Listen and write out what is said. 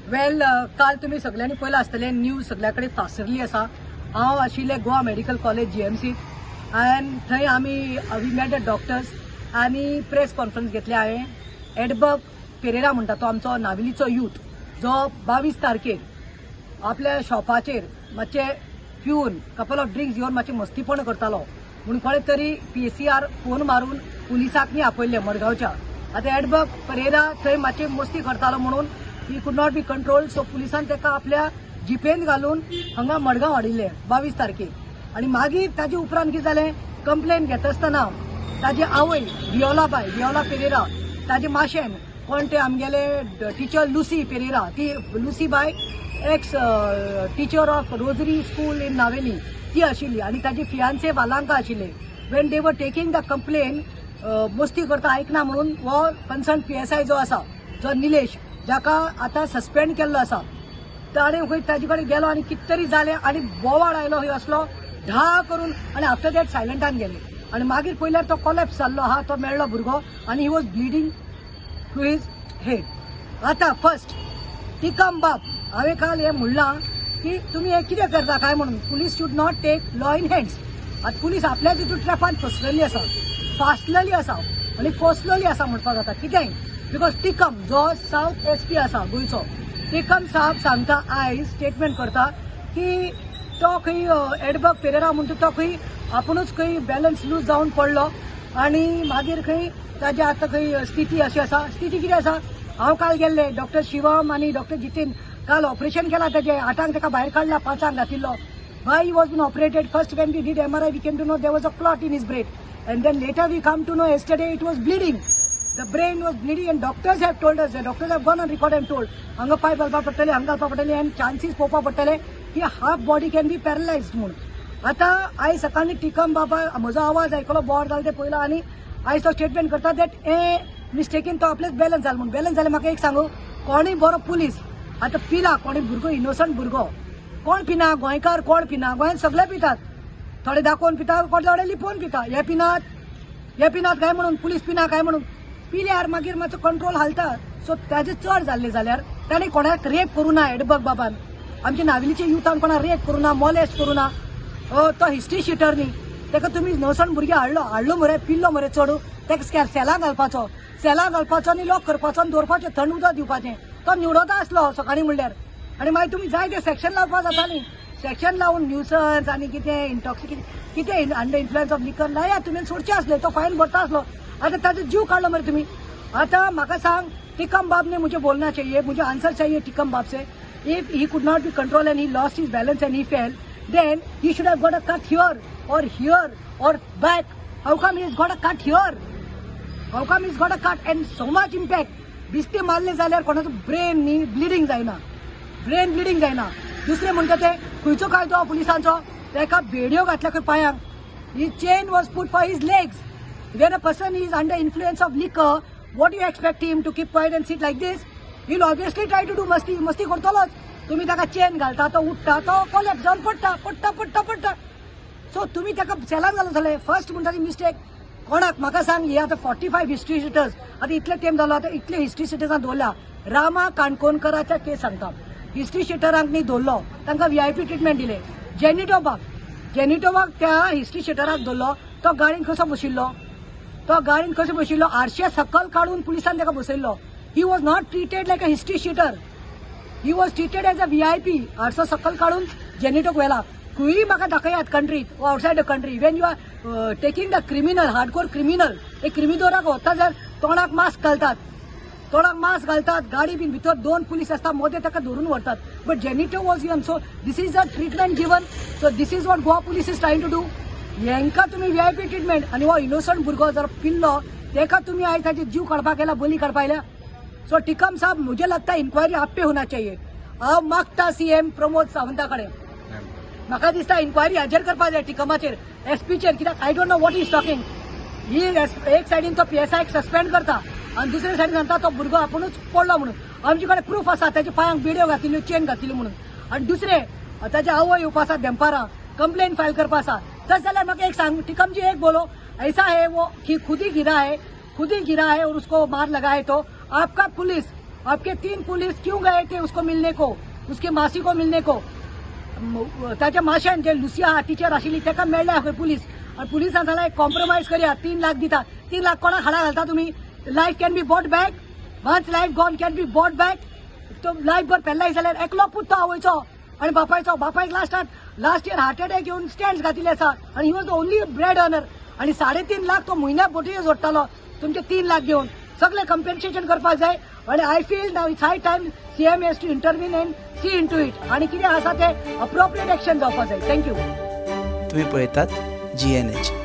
वेल, काल तुमी सगळ्यांनी पळयलां आसतलें, न्यूज सगल्या कडेन फासरली आसा. हांव आशिल्लें गोवा मेडिकल कॉलेज जीएमसीत आनी थंय आमी we met the doctors आनी प्रेस कॉन्फरन्स घेतली हांवें. एडबर्ग पेरेरा म्हणटा तो आमचो नावेलीचो यूथ, जो 22 तारखेर आपल्या शॉपाचेर मातशे पिवन, कपल ऑफ ड्रिंक्स घेवन मातशें मस्तीपण करतालो म्हणून कोणें तरी पीएसीआर फोन मारून पुलिसांक न्ही आपयल्लें मडगांवच्या. आतां एडबर्ग परेरा थंय मातशें मस्ती करतालो म्हणून he could not be control, so पुलिसान ताका आपल्या जिपेन घालून हांगा मडगांव हाडिल्लें 22 तारखेर. आनी मागीर ताजे उपरांत कितें जालें, कंप्लेन घेता आसतना ताजी आवय वियोला बाय, वियोला पेरेरा, ताजे माशेन कोण ते आमगेले टिचर लुसी पेरेरा, ती Lucy bye ex teacher of Rosary School in Navelim ती आशिल्ली आनी ताजी फियांसे वालांका आशिल्ले. When they were taking the complain, मस्ती करता, आयकना म्हणून हो कन्सर्न पीएसआय जो आसा, जो निलेश, जाका आतां सस्पेंड केल्लो आसा, ताणें खंय ताजे कडेन गेलो आनी कितें तरी जालें आनी बोवाळ आयलो खंय असलो धा करून आनी आफ्टर that सायलंटान गेले. आनी मागीर पळयल्यार तो कोलॅप्स जाल्लो आहा, तो मेळ्ळो भुरगो आनी he was bleeding to his head. आतां फर्स्ट टिकम बाब, हांवें काल हें म्हणलां की तुमी हें कितें करता काय म्हणून. Police should not take law in hands. आतां पुलीस आपल्याच हितून ट्रॅपान फसलेली आसा, फासलेली आसा आनी फसलेली आसा म्हणपाक जाता कितेंय, because Tikam जो सावथ एसपी आसा गोंयचो, टिकम साहब सांगता, आयज स्टेटमेंट करता की तो खंय एडबर्ग पेरेरा म्हणटा तो खंय आपुणूच खंय बॅलन्स लूज जावन पडलो आनी मागीर खंय ताजी आतां खंय स्थिती अशी आसा. स्थिती कितें आसा? हांव काल गेल्ले, डॉक्टर शिवम आनी डॉक्टर जितीन काल ऑपरेशन केला ताजें. 8आंक ताका भायर काडला, 5आंक घातिल्लो. Why he was been operated? First, when we did MRI, we came to know there was a clot in his brain, and then later we come to know yesterday it was bleeding. The brain was bleeding, and doctors have told us, the doctors have gone on record and told, हांगा pipe घालपा पडटले, हांगा घालपा पडटले आनी chances पळोवपा पडटले की half body can be paralyzed म्हणून. आतां आयज सकाळी टिकम बाबा म्हजो आवाज आयकलो, बोवाळ जालो ते पळयलो आनी आयज तो स्टेटमेंट करता that ए मिस्टेकीन तो आपलेच बॅलन्स जालो म्हणून. बॅलन्स जालें. म्हाका एक सांगू, कोणूय बरो पुलीस आतां पिला, कोणूय भुरगो, इनोसंट भुरगो, कोण पिना? गोंयकार कोण पिना? गोंयांत सगळे पितात. थोडे दाखोवन पिता, थोडे लिपोवन पिता. हे पिनात? हे पिनात काय म्हणून? पुलीस पिना काय म्हणून? पिल्यार मागीर मातसो कंट्रोल हालता. सो ताजे चड जाल्ले जाल्यार ताणें कोणाक रेप करूं ना. एडबर्ग बाबान आमच्या नावेलीच्या युथान कोणाक रेप करूं ना, मोलेस्ट करूं ना. तो हिस्ट्री शिटर न्ही. ताका तुमी इनोसंट भुरगे हाडलो, हाडलो मरे, पिल्लो मरे चड, ताका सेलां घालपाचो, सेलां घालपाचो आनी लॉक करपाचो आनी दवरपाचें, थंड उदक दिवपाचें. तो न्हिवडोता आसलो सकाळीं म्हणल्यार आनी मागीर तुमी जाय ते सेक्शन लावपाक जाताली. सेक्शन लावन न्युसन्स आनी कितें इंटॉक्सिकेशन, कितें अंडर इन्फ्लुएन्स ऑफ लिकर लाया तुमी, सोडचे आसले, तो फायन भरता आसलो. आतां ताजो जीव काडलो मरे तुमी. आतां म्हाका सांग, टिकम बाब ने मुझे बोलना चाहिए, मुझे आंसर चाहिए टिकम बाब से. If he could not be control and he lost his balance and he fell, then he should have got a cut here or here or back. How come he has got a cut here? How come he's got a cut and so much impact? बिस्ते मारले जाल्यार कोणाचो brain न्ही bleeding जायना, brain bleeding जायना. दुसरें म्हणटा ते खंयचो कायदो पुलिसांचो? ताका बेडयो घातल्या खंय पांयांक. He chain was put for his legs. When a person is under influence of liquor, what you expect him to keep quiet and sit like this? He'll obviously try to do मस्ती. मस्ती करतलोच. तुम्ही ताका chain घालता, तो उठता, तो collapse जावन पडटा, पडटा, पडटा, पडटा. सो तुम्ही ताका सेलान घालून जाले. फर्स्ट म्हणटा ती मिस्टेक कोणाक म्हाका सांग. हे आतां 45 हिस्ट्री शिटर्स, आतां इतले तेंप जालो, आतां इतले हिस्ट्री शिटर्सां दवरल्या. रामा काणकोणकराच्या केस सांगता, हिस्ट्री शिटरांक न्ही दवरलो, तांकां व्हीआयपी ट्रिटमेंट दिले. जेनिटो बाब, जेनिटो बाब त्या हिस्ट्री शिटराक दवरलो. तो गाडयेन कसो बशिल्लो? तो गाडयेन कसो बशिल्लो? आरशे सकल काडून पुलिसान ताका बसयल्लो. He was not treated like a history sheeter, he was treated as a VIP. आरसो सकल काडून जेनिटोक व्हेला. खंयूय म्हाका दाखयात कंट्रीत, outside the country, when you are taking the criminal, hardcore criminal, एक क्रिमिदोराक वता जाल्यार तोंडाक मास्क घालतात, तोंडाक मास्क घालतात, गाडी बीन भितर दोन पुलीस आसता, मदें ताका धरून व्हरतात. But Genito was given. So this is a treatment given. So this is what Goa Police is trying to do. हेंकां तुमी व्हीआयपी ट्रिटमेंट आनी हो इनोसंट भुरगो जर पिल्लो, तेका तुमी आयज ताजे जीव काडपाक गेला, बली काडपाक आयल्या. सो टिकम साहब, मुझे लगता है इंक्वायरी आप पे होना चाहिए. हांव मागता सीएम प्रमोद सावंता कडेन, म्हाका दिसता इन्क्वायरी हाजेर करपाक जाय, टिकमाचेर, एसपीचेर, कित्याक I don't know what is talking ही. एक सायडीन तो पीएसआयक सस्पेंड करता आनी दुसरे सायडीन सांगता तो भुरगो आपुणूच पडलो म्हणून. आमचे कडेन प्रूफ आसा, ताच्या पांयांक बेडयो घातिल्ल्यो, चेन घातिल्ल्यो म्हणून. आनी दुसरे ताजे आवय येवपा आसा देंपारा, कंप्लेन फायल करपा आसा. तशें जाल्यार म्हाका एक सांग टिकम जी, एक बोलो, ऐसा है वो कि खुद ही गिरा है, खुद ही गिरा है और उसको मार लगा है, तो आपका पुलिस आपके तीन पुलिस क्यों गए थे उसको मिलने को, उसकी मासी को मिलने को? ताच्या माश्यान जे लुसिया टिचर आशिल्ली ताका मेळ्ळ्या खंय पुलीस आनी पुलिसान सांगला एक कॉम्प्रोमायज करया, 3 लाख दिता. 3 लाख कोणाक हाडा घालता तुमी? Life can be bought back? Once life gone, can be bought back? तो लायफ भर पेरलाय जाल्यार एकलो पूत तो आवयचो आनी बापायचो. बापायक लास्टाक लास्ट इयर हार्ट अटॅक येवन स्टेंट्स घातिल्ले आसा आनी he was the only bread earner. आनी 3.5 लाख तो म्हयन्याक बोटये जोडटालो. तुमचे 3 लाख घेवन सगळे कंपेन्सेशन करपाक जाय. आनी I feel now it's high time CM has to intervene and see into it आनी कितें आसा ते अप्रोप्रिएट एक्शन जावपाक जाय. Thank you. तुम्ही पळयतात जीएनएच.